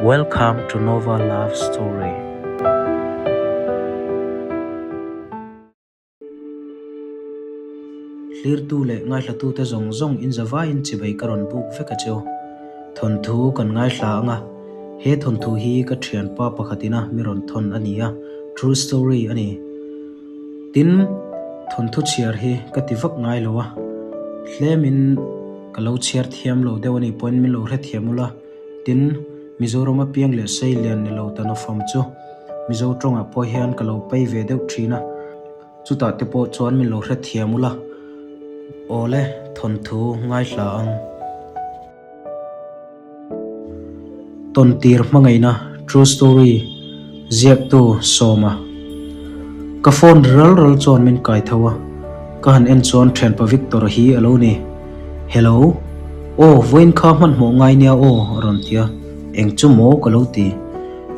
Welcome to Nova Love Story. Hlirtu leh ngaihlatute zawng zawng inzavaiin chibai ka rawn buk vek a cheu. Thawnthu kan ngaihla ang a, he thawnthu hi ka thianpa pakhatina mi rawn thawn a ni a, true story a ni. Tin, thawnthu chhiar hi ka ti vak ngai lo a, hlemin ka lo chhiar thiam lo deuh a nih pawhin min lo hrethiam ula, tin, Mizoram apiang leh Seilian ni lo ta nawfam chu Mizo tawngah pawh hian ka lo pei ve deuh thin a, chutah te pawh chuan min lo hrethiam ula, awle thawnthu ngaihla ang. Tawntir hmangaihna, True Story, Ziaktu, Sawma. Ka phone ri ral ral chuan min kai tho a, ka han en chuan thianpa Victor hi a lo ni. Hello. Aw, vawiin kha hmanhmawh ngai nia aw, a rawn ti a. Eng chu maw ka lo ti.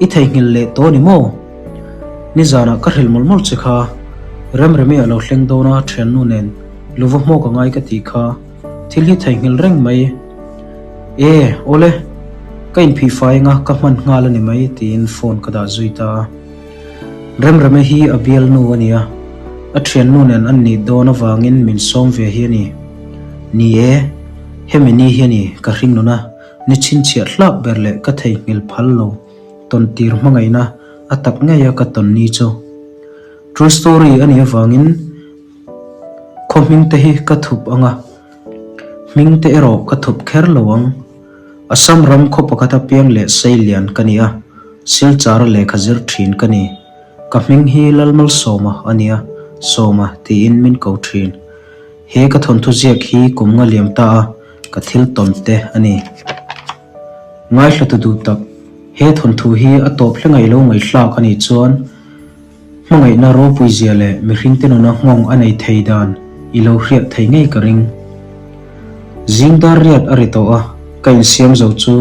I theihnghilh leh tawh ni maw? Nizanah ka hrilh mawlh mawlh che kha. Remremi a lo thleng dawn a, thiannu nen luva hmawk a ngai ka tih kha. Thil hi theihnghilh reng mai. E, awle, ka inphih fai anga ka hman nghal a ni mai tiin phone ka dah zui ta a. Remreme hi a bialnu a ni a, a thiannu nen an nih dawn avangin min sawm ve hi a ni. Ni e, hemi ni hi a ni ka hring nuna ni chhinchhiah hlak ber leh ka theihnghilh phal lo tawn tir hmangaihna a tak ngei a ka tawn ni chu. True story a nih avangin Khaw hming te hi ka thup ang a, hming te erawh ka thup kher lo ang. Assam ram khaw pakhata piang leh seilian ka ni a, Silchar lehkha zir thin ka ni. Ka hming hi Lalmalsawma a ni a, Sawma tiin min ko thin. He ka thawnthu ziak hi kum nga liam ta a, ka thil tawn te a ni. Ngaihla tu duh tak, he thawnthu hi a tawp hlengaih lo ngaihthlak a nih chuan, Hmangaihna ropui zia leh mihringte nuna nghawng a nei thei dan i lo hriat thei ngei ka ring. Zing dar riat a ri tawh a, ka insiam zo chu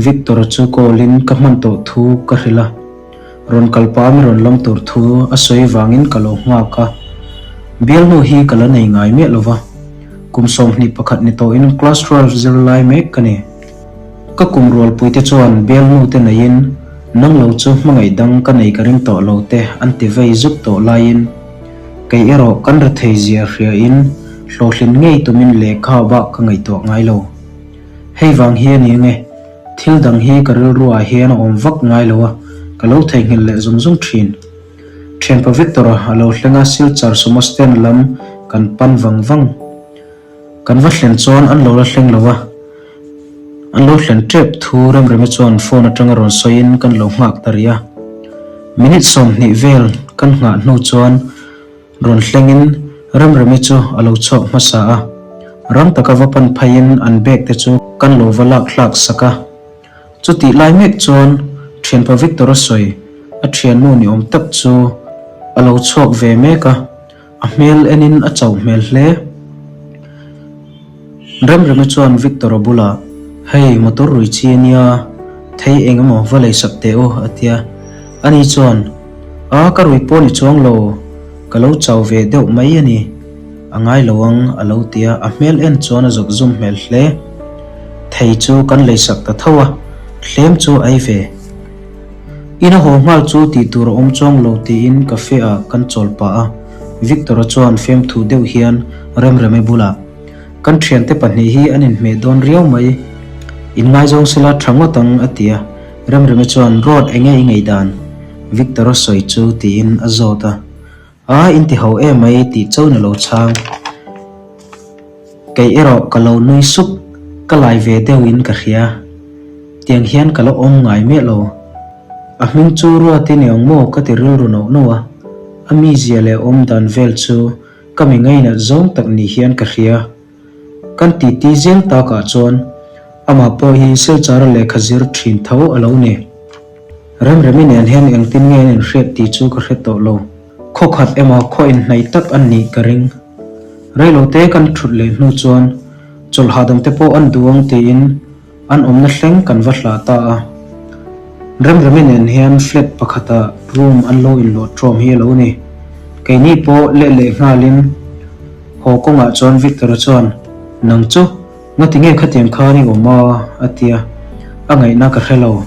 Victor-a chu call in ka hman tawh thu ka hrilh a, rawn kal pah mi rawn lam tur thu a sawi vangin ka lo nghak a. Bialnu hi ka la nei ngai miah lova, kum 21 ni tawhin class 12 zirlai mek ka ni. Ka kum rualpuite chuan bialnu te neiin nang lo chu hmangaih dang ka nei ka ring tawh lo te an ti vei zuk tawh laiin kei erawh kan rethei zia hriain hlawhhlin ngei tumin lehkha bak ka ngaihtuah ngai lo. Hei vang hi a ni ange, thil dang hi ka rilruah hian a awm vak ngai lo a, ka lo theihnghilh leh zung zung thin. Thianpa Victor-a a lo thleng a Silchar Sumo stand lam kan pan vang vang. Kan va thlen chuan an lo la thleng lo a, an lo thlen tep thu Remremi chuan phone atanga rawn sawiin kan lo nghak ta rih a. Minute 20 vel kan nghah hnu chuan rawn thlengin Remremi chu a lo chhuak hmasa a, rang taka va pan pheiin an bag te chu kan lo va lak hlak sak a. Chutih lai mek chuan thianpa Victor-a sawi a thiannu ni awm tak chu a lo chhuak ve mek a. A hmel enin a chauh hmel hle. Remremi chuan Victor-a bulah, Hei, motor rui chi a nia, thei eng emaw va lei sak teh u, a ti a. Ani chuan, A, ka rui pawh ni chuang lo, ka lo chau ve deuh mai a ni. A ngai lo ang, a lo ti a, a hmel en chuan a zawk zum hmel hle. Thei chu kan lei sak ta tho a, hlem chu a ei ve. Ina haw nghal chu tih tur a awm chuang lo tiin cafe ah kan chawl pah a, Victor-a chuan fiamthu deuh hian Remremi bulah, Kan thiante pahnih hi an inhmeh dawn riau mai, inngaizawng sela tha ngawt ang a ti a, Remremi chuan Road enge i ngei dan? Victor-a sawi chu tiin a zawt a. A inti ho em mai tih chauhin a lo chhang. Kei erawh ka lo nui sup, ka lai ve deuhin ka hria. Tiang hian ka la awm ngai miah lo. A hming chu Ruati ni ang maw ka ti rilru noh noh a, a mizia leh awm dan vel chu ka mi ngainat zawng tak ni hian ka hria. Kan titi zel takah chuan amah pawh hi Silchara lehkha zir thin tho a lo ni. Remremi nen hian engtin nge an inhriat tih chu ka hre tawh lo. Khaw khat emaw khaw inhnaih tak an nih ka ring. Reilote kan thut leh hnu chuan chawlh hahdam te pawh an duh ang tiin an awmna thleng kan va hlah ta a. Remremi nen hian flat pakhatah room an lo inluah ṭawm hi a lo ni. Keini pawh leh leh nghalin haw kawngah chuan Victor-a chuan, Nang chu Ngati nge khatiang khan i awm a? a ti a. A ngaihna ka hre lo.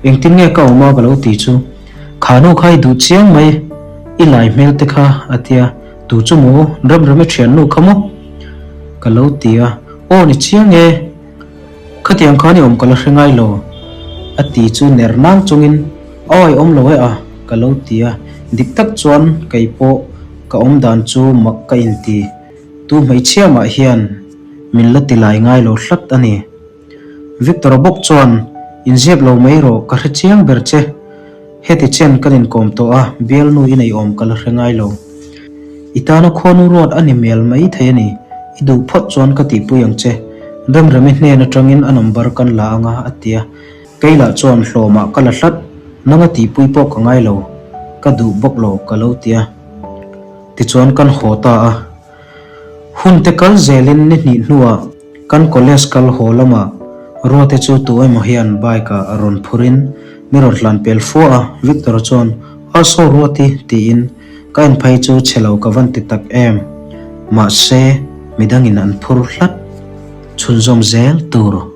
Engtin nge ka awm a ka lo ti chu. Kha nu kha i duh chiang mai, i lai hmel te kha a tia, tu chu maw Remremi thiannu kha maw? Ka lo ti a, aw ni chiang e, khatiang khan i awm ka la hre ngai lo a ti chu ner nang chungin aw i awm lo e a ka lo ti a, dik tak chuan kei pawh ka awm dan chu mak ka inti, tu hmeichhia mah hian min la ti lai ngai lo hlat a ni. Victor-a bawk chuan, Inziak lo mai rawh, ka hre chiang ber che. Heti chen kan inkawm tawh a, bialnu i neihawm ka la hre ngai lo. I tana khuanu ruat a ni mel mai thei a ni, i duh phawt chuan ka tihpui ang che. Remremi hnen atangin a number kan la anga a ti a. Kei lah chuan hlawmah ka la hlat, nanga tihpui pawh ka ngai lo, ka duh bawk lo ka lo ti a. Tichuan kan haw ta a. Hun te kal zelin ni hnih hnuah kan college kal haw lamah Ruate chu tu emaw hian bike ah rawn phurin mi rawn hlan pel fua a, Victor chuan Aw saw Ruati tiin ka en phei chu chhe lo ka van ti tak em. Mahse midangin an phur hlat chhunzawm zel tur.